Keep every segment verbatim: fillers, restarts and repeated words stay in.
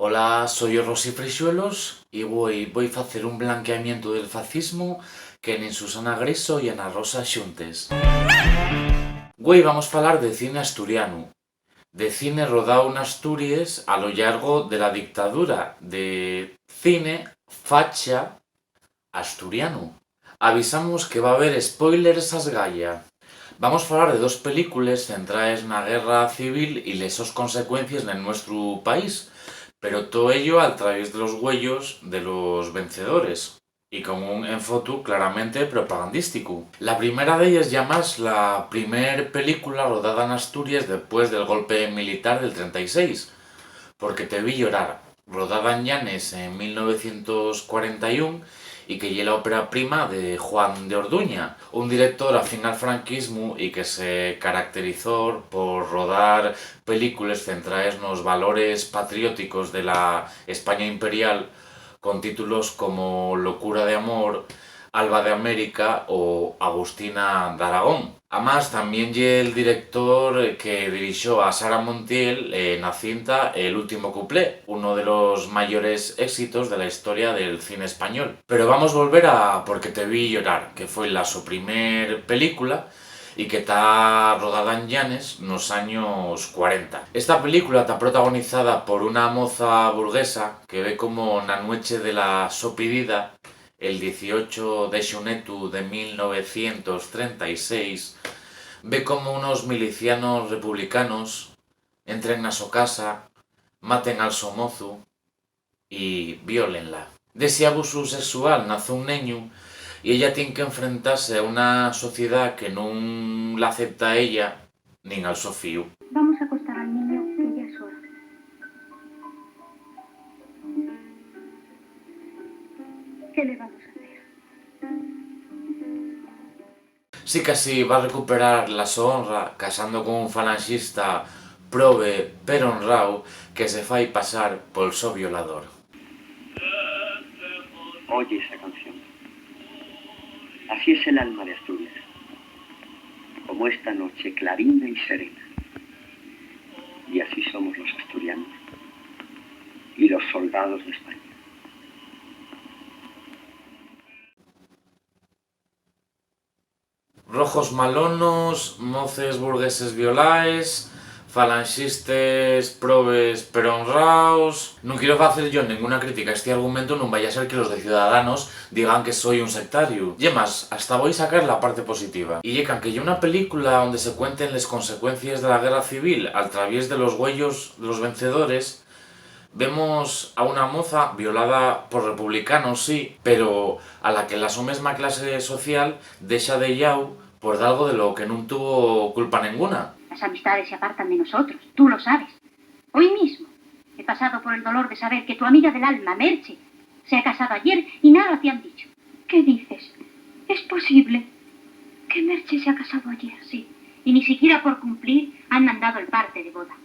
Hola, soi Rosy Freixuelos y güei voi facer un blanqueamientu del fascismu que nin Susana Griso y Ana Rosa xuntes. Güei vamos falar de cine asturianu, de cine rodao n'Asturies a lo llargo de la dictadura, de cine facha asturianu. Avisamos que va haber spoilers a esgaya. Vamos falar de dos películes centraes na guerra civil y les sos consecuencies nel nuestru país, pero too ello al traviés de los güeyos de los vencedores, y con un enfotu claramente propagandísticu. La primera d'elles ye amás la primer película rodada n'Asturies depués del golpe militar del trenta y seis, Porque te vi llorar, rodada en Llanes en mil novecientos cuarenta y un y que ye la ópera prima de Juan de Orduña, un director afín al franquismu y que se caracterizó por rodar películes centraes nos valores patrióticos de la España imperial, con títulos como Locura de amor, Alba de América o Agustina d'Aragón. Amás, tamién ye'l director que dirixó a Sara Montiel, eh, na cinta El último cuplé, uno de los mayores éxitos de la historia del cine español. Pero vamos volver a Porque te vi llorar, que foi la so primer película y que ta rodada en Llanes nos años cuarenta. Esta película ta protagonizada por una moza burguesa que ve como na nueche de la so pidida, el dieciocho de xunetu de mil novecientos trenta y seis, ve como unos milicianos republicanos entren na so casa, maten al so mozu y viólenla. D'esi abusu sexual naz un neñu y ella tien qu'enfrentase a una sociedá que nun l'acepta a ella nin al so fíu. Vamos a acostar al niño, que ya es hora. ¿Qué le vamos a hacer? Sicasí va recuperar la so honra casando con un falanxista probe pero honrao que se fai pasar pol so violador. Oye esa canción. Así es el alma de Asturias, como esta noche clarina y serena. Y así somos los asturianos y los soldados de España. Rojos malonos, moces burgueses violaes, falanxistes probes pero honraos. Nun quiero facer yo nenguna crítica a esti argumentu, nun vaya a ser que los de Ciudadanos digan que soi un sectariu. Ye más, hasta voi sacar la parte positiva. Y ye qu'anque ye una película onde se cuenten les consecuencies de la guerra civil al traviés de los güeyos de los vencedores, vemos a una moza violada por republicanos, sí, pero a la que la so mesma clase social dexa de llau por dalgo de lo que nun tuvo culpa nenguna. Las amistades se apartan de nosotros, tú lo sabes. Hoy mismo he pasado por el dolor de saber que tu amiga del alma, Merche, se ha casado ayer y nada te han dicho. ¿Qué dices? ¿Es posible? Que Merche se ha casado ayer, sí. Y ni siquiera por cumplir han mandado el parte de boda.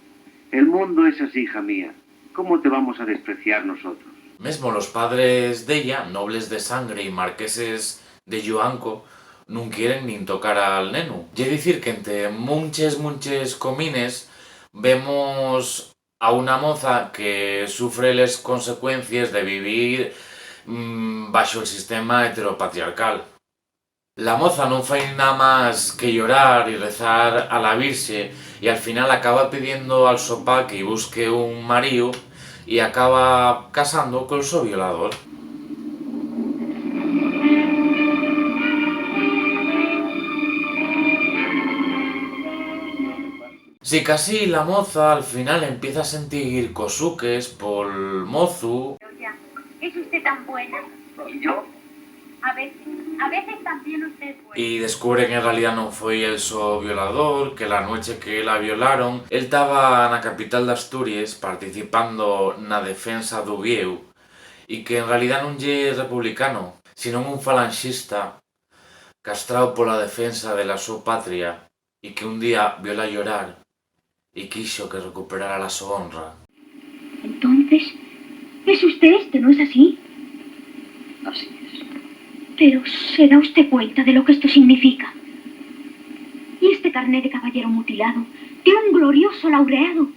El mundo es así, hija mía. ¿Cómo te vamos a despreciar nosotros? Mesmo los padres d'ella, nobles de sangre y marqueses de Lluanco, nun quieren nin tocar al nenu. Ye dicir, qu'ente munches, munches comines vemos a una moza que sufre les consecuencies de vivir, mm, baxo'l sistema heteropatriarcal. La moza nun fai namás que llorar y rezar a la Virxe, y al final acaba pidiendo al so pa que-y busque un maríu y acaba casando col so violador. Sicasí, la moza al final empieza a sentir cosuques pol mozu. Pero ya, es usted tan buena. ¿Y yo? A veces, a veces también usted es buena. Y descubre qu'en realidá non foi el so violador, que la nueche que la violaron, él taba na capital d'Asturies participando na defensa d'Uviéu, y qu'en realidá nun ye republicano, sinón un falanxista castrao pola defensa de la so patria, y que un día vióla llorar y quixo que recuperara la so honra. Entonces, es usted este, ¿no es así? Así es. Pero, ¿se da usted cuenta de lo que esto significa? Y este carné de caballero mutilado, de un glorioso laureado,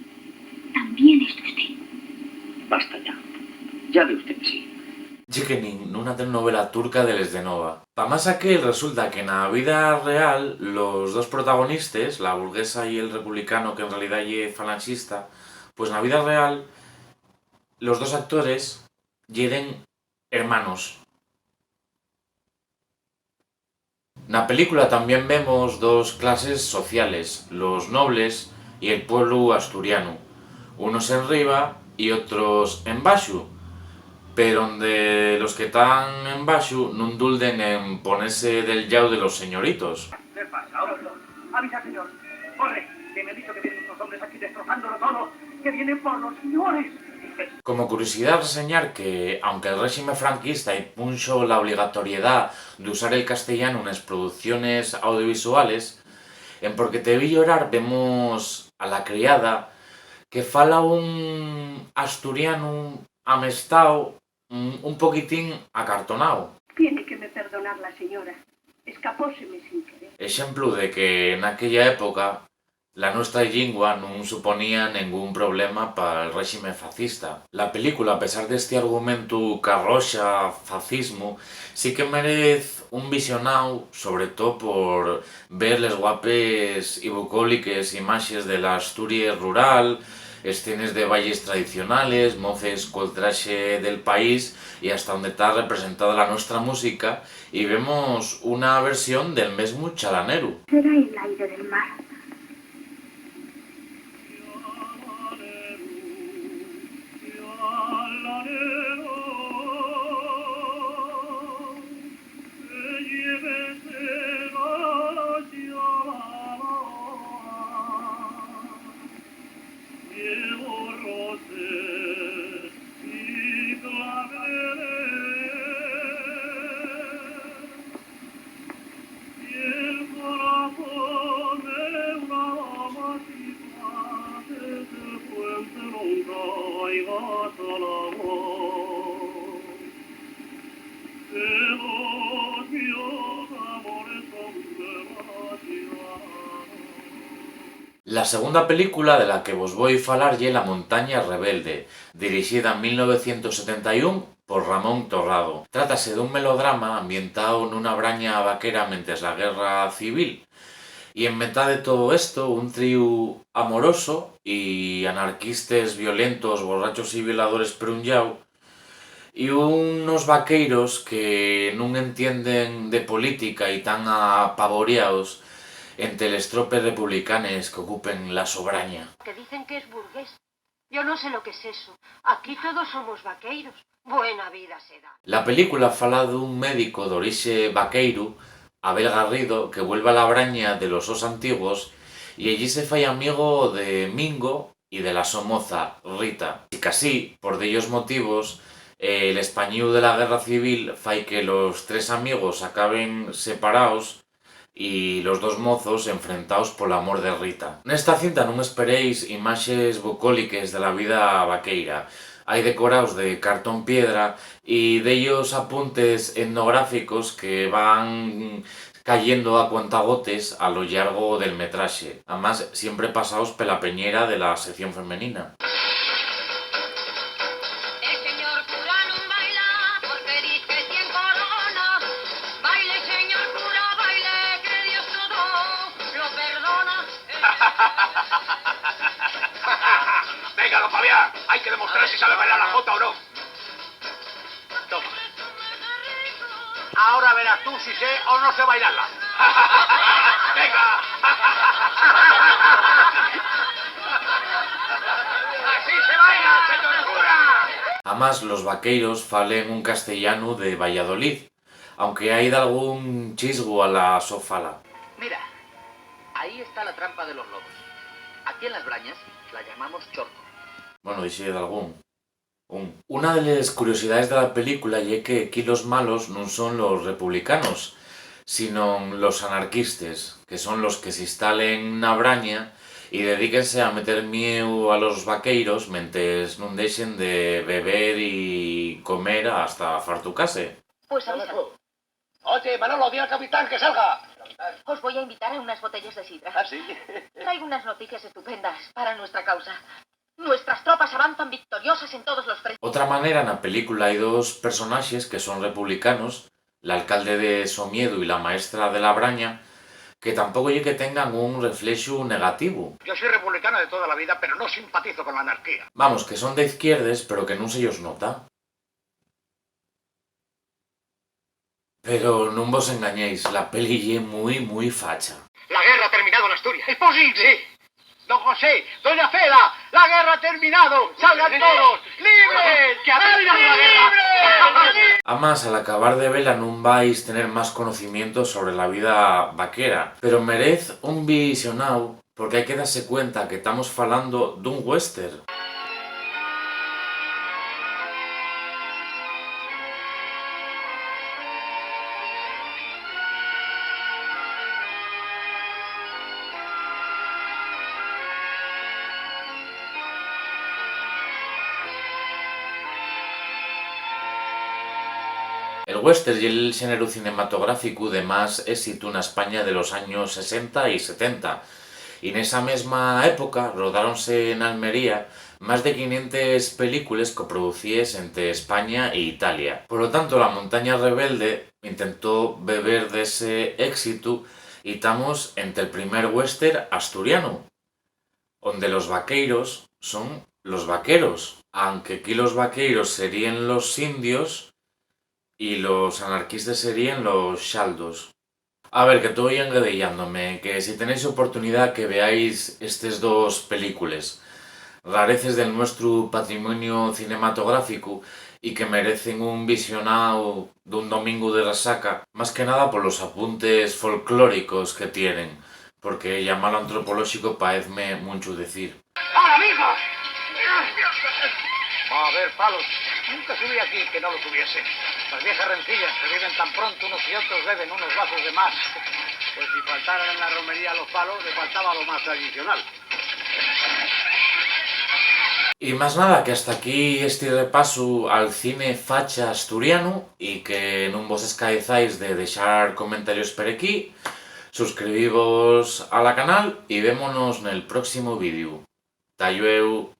también es de usted. Basta Ya ve usted que sí. Ye que nin nuna telenovela turca de les de Nova. Pa más aquel, resulta que na vida real, los dos protagonistes, la burguesa y el republicano, qu'en realidá ye falanxista, pues na vida real, los dos actores yeren hermanos. Na película tamién vemos dos clases sociales, los nobles y el pueblu asturianu, unos enriba y otros embaxu, pero onde los que tán embaxu nun dulden en ponese del llau de los señoritos. ¿Qué pasa, hombre? Avisa al señor. Corre, que me han dicho que vienen unos hombres aquí destrozándolo todo, que vienen por los señores. Como curiosidá, reseñar que, aunque el réxime franquista impunxo la obligatoriedá d'usar el castellanu nes producciones audiovisuales, en Porque te vi llorar vemos a la criada que fala un asturianu amestao, un, un poquitín acartonao. Tiene que me perdonar la señora. Escapóseme sin querer. Exemplu de que naquella época la nuestra llingua nun suponía nengún problema pal réxime fascista. La película, a pesar d'esti argumentu qu'arroxa fascismu, sí que merez un visionao, sobre too por ver les guapes y bucóliques imaxes de la Asturies rural, escenes de bailes tradicionales, moces col traxe del país y hasta onde ta representada la nuestra música, y vemos una versión del mesmu chalaneru. Será el aire del mar. La segunda película de la que vos voi falar ye La montaña rebelde, dirixida en mil novecientos setenta y un por Ramón Torrado. Trátase d'un melodrama ambientao nuna braña vaquera mentes la Guerra Civil. Y en metá de too esto, un tríu amoroso y anarquistes violentos, borrachos y violadores per un llau, y unos vaqueiros que nun entienden de política y tán apavoriaos ente les tropes republicanes qu'ocupen la so braña. Que dicen que es burgués. Yo no sé lo que es eso. Aquí todos somos vaqueiros. Buena vida se da. La película fala d'un médico d'orixe vaqueiru, Abel Garrido, que vuelve a la braña de los sos antiguos y ellí se fai amigo de Mingo y de la so moza, Rita. Sicasí, por dellos motivos, eh, l'españíu de la Guerra Civil fai que los tres amigos acaben separaos y los dos mozos enfrentaos pol amor de Rita. Nesta cinta nun esperéis imaxes bucóliques de la vida vaqueira. Hai decoraos de cartón piedra y dellos apuntes etnográficos que van cayendo a cuentagotes a lo llargo del metraxe, amás siempre pasaos pela peñera de la sección femenina. El señor cura nun baila porque diz que tien corona. Baile, señor cura, baile, que Dios todo lo perdona. Venga, don Fabián, hai que demostrar si sabe bailar la jota o no. Toma. Ahora verás tú si sé o no sé bailarla. ¡Venga! ¡Así se baila, señor cura! Amás, los vaqueiros falen un castellanu de Valladolid, aunque hai dalgún chisgu a la so fala. Mira, ahí está la trampa de los lobos. Aquí en Las Brañas la llamamos chorco. Bueno, dixe dalgún. Un. Una de les curiosidaes de la película ye que equí los malos nun son los republicanos, sinon los anarquistes, que son los que s'instalen na braña y dedíquense a meter mieu a los vaqueiros mentes nun dexen de beber y comer hasta fartucase. Pues avisa. Oye, Manolo, di al capitán que salga. Os voy a invitar a unas botellas de sidra. ¿Ah, sí? Traigo unas noticias estupendas para nuestra causa. Nuestras tropas avanzan victoriosas en todos los frentes. Otra manera, na película hai dos personaxes que son republicanos, l'alcalde de Somiedu y la maestra de la Braña, que tampoco ye que tengan un reflexu negativu. Yo soy republicano de toda la vida, pero no simpatizo con la anarquía. Vamos, que son d'izquierdes, pero que nun se-yos nota. Pero nun vos engañéis, la peli ye mui, mui facha. La guerra ha terminado en Asturias. Es posible. Sí. Don José, doña Fela, la guerra ha terminado. Salgan todos. ¡Libres! Que ha terminado la guerra. Libres. Amás, al acabar de vela nun vais tener más conocimientos sobre la vida vaquera, pero merez un visionáu, porque hai que dase cuenta que tamos falando d'un western. El western ye el xéneru cinematográficu de más ésitu na España de los años sesenta y setenta, y nesa mesma época rodáronse n'Almería más de quinientes películes coproducíes ente España y Italia. Polo tanto, La Montaña Rebelde intentó beber d'esi ésitu y tamos ente el primer western asturianu, onde los vaqueiros son los vaqueros, anque quí los vaqueiros seríen los indios y los anarquistes seríen los xaldos. A ver, que toi enguedeyándome, que si tenéis oportunidá que veáis estes dos películes, rareces del nuestru patrimoniu cinematográficu y que merecen un visionáu d'un domingu de resaca, más que nada polos apuntes folclóricos que tienen, porque llamalo antropolóxico paezme munchu decir. ¡Para, amigos! Va a haber palos. Nunca subí aquí que no los hubiese. Las viejas rencillas se viven tan pronto, unos y otros beben unos vasos de más. Pues si faltaran en la romería los palos, le faltaba lo más tradicional. Y más nada, que hasta aquí esti repasu al cine facha asturianu y que nun vos escaezáis de dexar comentarios per equí, suscribivos a la canal y vémonos nel próximo vídeu. Ta llueu.